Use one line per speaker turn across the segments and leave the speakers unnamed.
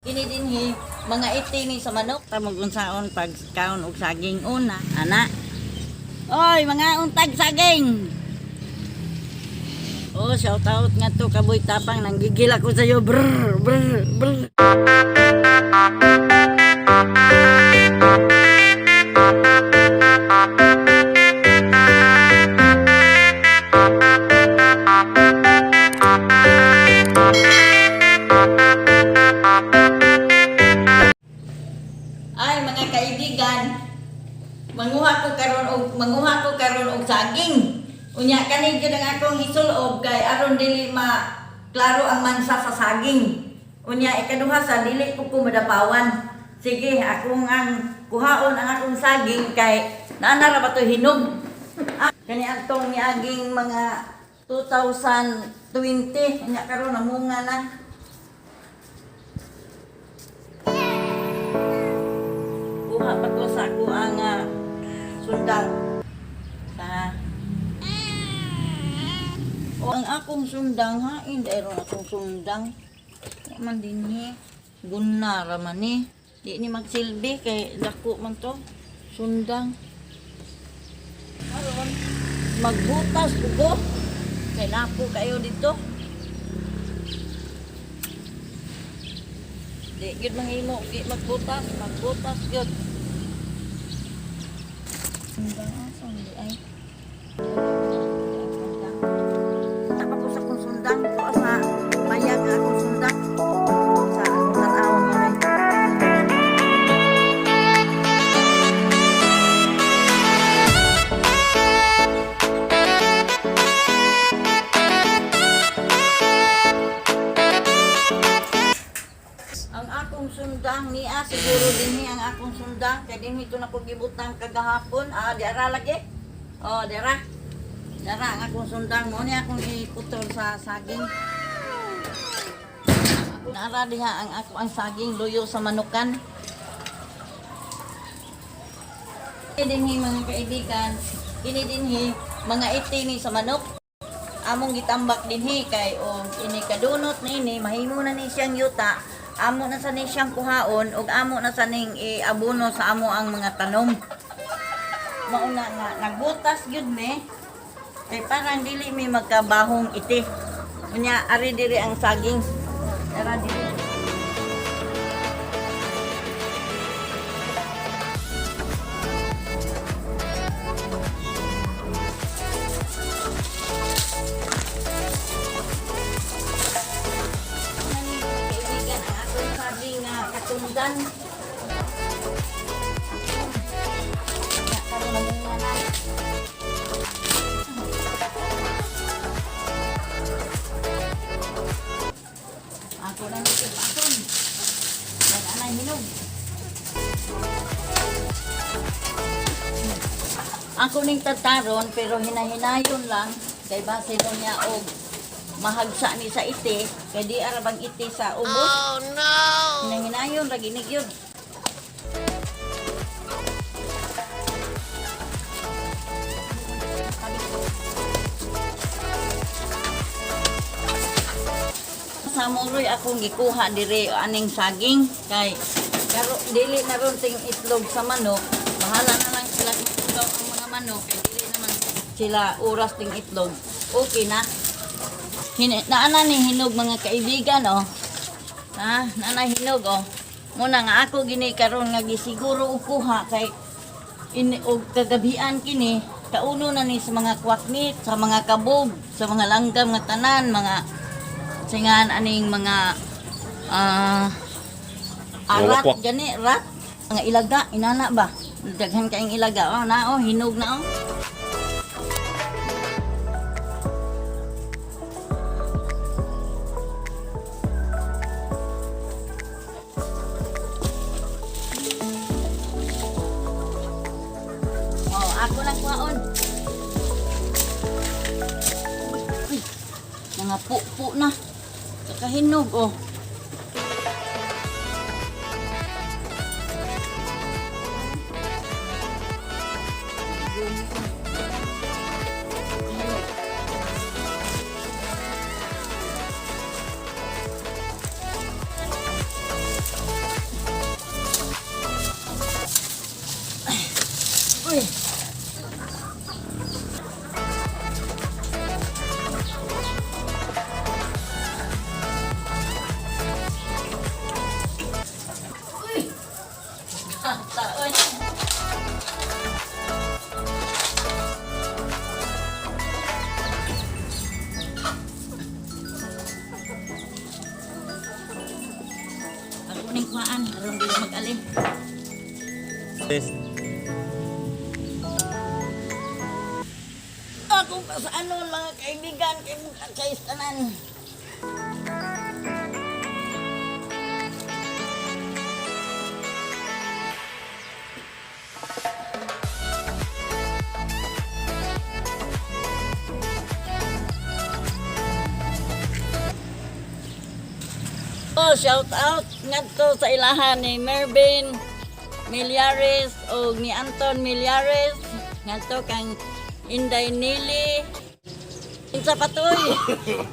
Kini dinhi mga iti ni sa manok. Tamog unsaon pag kaon og saging una, ana. Oy, mga untag saging. Oh, shout out nga to Kaboy Tapang, nanggigil ako sa iyo. Brr, brr, brr. Ay, mga kaibigan, manguha ko karon og saging. Unya kani gyud ang akong isulob kay aron dili ma klaro ang mansa sa saging. Unya ikaduha sa dili ko madapawan. Sige, akong ang kuhaon ang akong saging kay naana ra ba to hinog. Ah, kani atong niaging mga 2020 unya karon namunga na. Kuha pa ko sa ako ang sundang. Sa O, ang akong sundang ha, hindi ron akong sundang. Wa man dinhi. Guna ra man ni. Di ni magsilbi kay dako man to. Sundang. Karon magbutas ugo. Kay napo kayo dito. Di gyud mahimo, di magbutas, magbutas gyud. Sundang asa di ay. Tapos akong sundang ko sa mayag akong sundang sa akong tan-awon nga. Ang akong sundang niya siguro dinhi ang akong sundang kay dinhi to nako gibutang kagahapon. Ah, di ara lagi. Oh, di ara. Dara ang akong sundang mo ni akong iputol sa saging. Nara diha ang ako ang saging luyo sa manukan. Kini dinhi mga kaibigan, kini dinhi mga iti ni sa manok. Among gitambak dinhi kay og ini kadunot niini mahimo na ni siyang yuta. Amo na sa ni siyang kuhaon ug amo na sa ning iabono sa amo ang mga tanom. Mauna nga nagbutas gyud me kay parang dili mi magkabahong iti. Unya ari diri ang saging. Ara diri. Nani, kaibigan, ang akong saging nga katundan. Nga, karon namunga na. Ako na nagsipason. Wala na hinog. Ako ning tataron pero hinahinayon lang kay base daw niya og mahagsa ni sa iti kay di ara bang iti sa ubos. Oh no. Hinahinayon ra ginig yun. Sa muroy akong gikuha dire aning saging kay karo dili na ron ting itlog sa manok. Bahala na lang sila kung tugaw ang mga manok kay dili naman sila oras ting itlog. Okay na. Naana ni hinog mga kaibigan oh. Ha, naana hinog oh. Muna nga ako gini karon nga gisiguro og kuha kay in og kagabian kini kauno na ni sa mga kwaknit, sa mga kabog, sa mga langgam nga tanan, mga singan aning mga arat
Wakwak.
gani rat mga ilaga inana ba daghan kaing ilaga oh na oh hinog na oh. Oh, ako lang kuhaon. Uy, mga pupo na. Kakahinog, oh. Amo ning kuhaan aron dili mag-ali.
Yes.
Ako pa sa ano, mga kaibigan, kay mga kaistanan. Oh, shout out ngadto sa ilahan ni Mervin Miliares o ni Anton Miliares, ngadto kang Inday Nili. Unsa pa toy?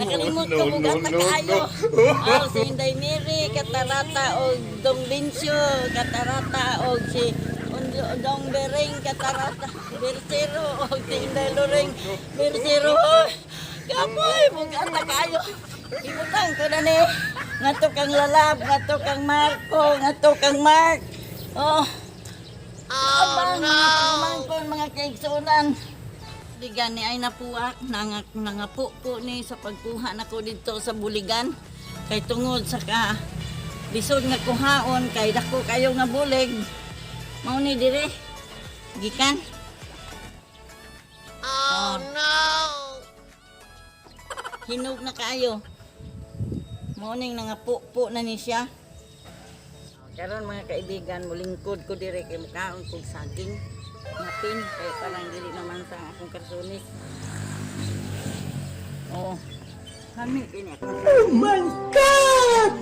Nakalimot ko
No,
mong
no,
ata
no,
kaayo.
no.
Oh, si Inday Mary Katarata o Dong Lincio Katarata o si Dong Bering Katarata Bersero o si Inday Loreng Bersero. Oh, kapoy mong ata kaayo. Ibutang ko na ni. Ngadto kang Lalab, ngadto kang Marco, ngadto kang Mark. Oh. Oh, no. Mga pamangkon, mga kaigsunan. Di gani ay napuak, nangapo po ni sa pagkuha nako dito sa buligan. Kay tungod sa ka lisod nga kuhaon kay dako kayo nga bulig. Mao ni dire. Gikan. Oh, no. Hinog na kaayo. Mao ning nangapo po na ni siya. Karon, mga kaibigan, mulingkod ko dire kay mukaon kog saging. Ngapin kay parang dili naman sa akong karsunis. Oo. Kami kini ako.
Oh my God!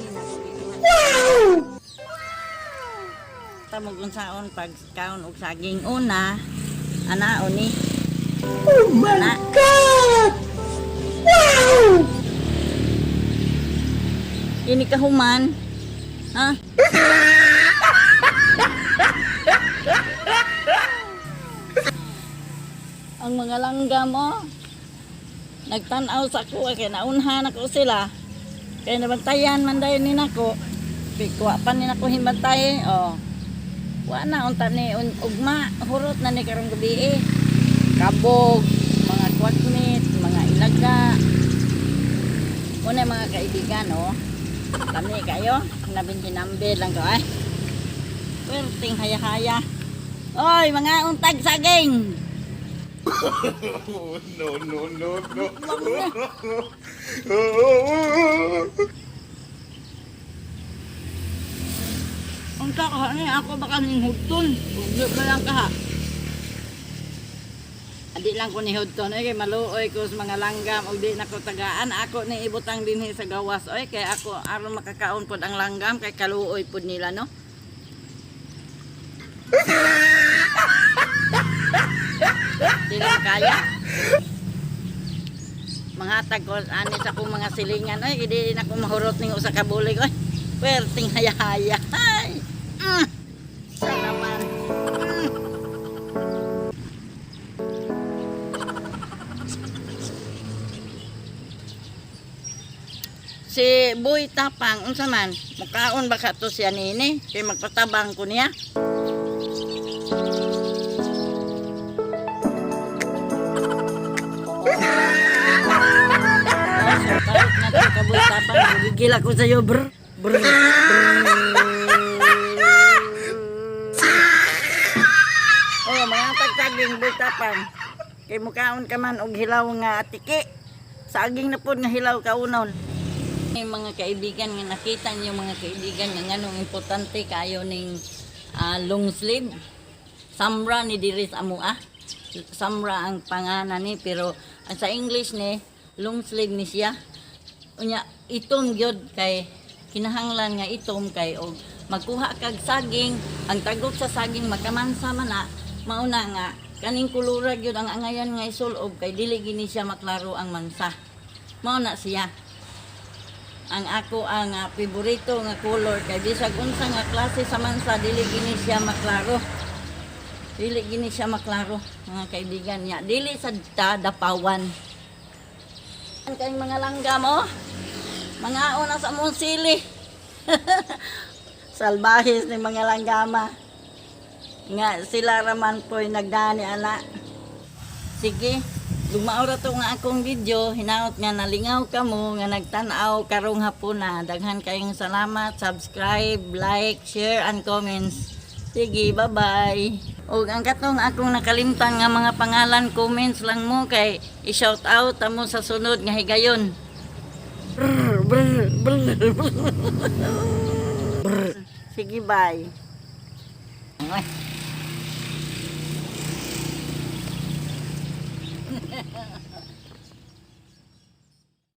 Wow!
Tamog unsaon pag kaon og saging una, anaon ni.
Oh my
Na.
God! Wow!
Kini kahuman. Ha? Ang mga langgam oh. Nagtan-aw sa ako kay naunhan ako sila. Kay nabantayan man dayon ni nako. Kuha pa ni nako himbantay oh. Wa na unta ni ugma, hurot na ni karong gabi eh. Kabog, mga kwakmit, mga ilaga. Una, mga kaibigan, oh. Kami kayo, nabing hinambi lang ko ay. Perting haya-haya. Oy, mga untag saging.
Oh, no, no, no, no.
Unta ka ni ako baka ning hugton. Uglo ba lang ka ha? Adi lang ko ni hugton oy kay maluoy ko sa mga langgam ug di na ko tagaan ako ni ibutang dinhi sa gawas oy kay ako aron makakaon pod ang langgam kay kaluoy pod nila, no. Di na kaya. Manghatag ko ani sa akong mga silingan oy, di na ko mahurot ning usa ka bulig oy. Perting haya-haya. Ay. Salamat. Si Boy Tapang, unsa man? Mukaon ba ka to siya nini? Kay magpatabang ko niya. Oh, shout out na to ka, Boy Tapang. Gigil ako sa'yo, brr. Brr. Brr. Oh, mga tagtaging Boy Tapang. Kay mukaon ka man og hilaw nga atiki. Saging na pod nga hilaw kaunon. Yung mga kaibigan nga nakita niyo, mga kaibigan, nga nganong importante kayo ning long sleeve. Samra ni diri sa amoa. Samra ang pangalan ni, pero ang sa English ni long sleeve ni siya. Unya itom gyud kay kinahanglan nga itom kay og magkuha kag saging, ang tagok sa saging makamansa man na, mauna nga kaning kulura gyud ang angayan nga isulob kay dili gini siya maklaro ang mansa. Mao na siya ang ako ang paborito nga color kay bisag unsa nga klase sa mansa, dili gini siya maklaro, dili gini siya maklaro, mga kaibigan niya, dili sa dapawan. Ang kayong mga langgam oh, mga una sa among sili. Salbahis ni mga langgama nga sila raman po'y nagdani ana. Sige. Mao ra to nga akong video, hinaot nga nalingaw kamo nga nagtan-aw karong hapuna. Daghan kayong salamat, subscribe, like, share and comments. Sige, bye-bye. Ug ang katong akong nakalimtan nga mga pangalan, comments lang mo kay i-shout out mo sa sunod nga higayon. Brr, brr, brr, brr. Sige, bye. Ay.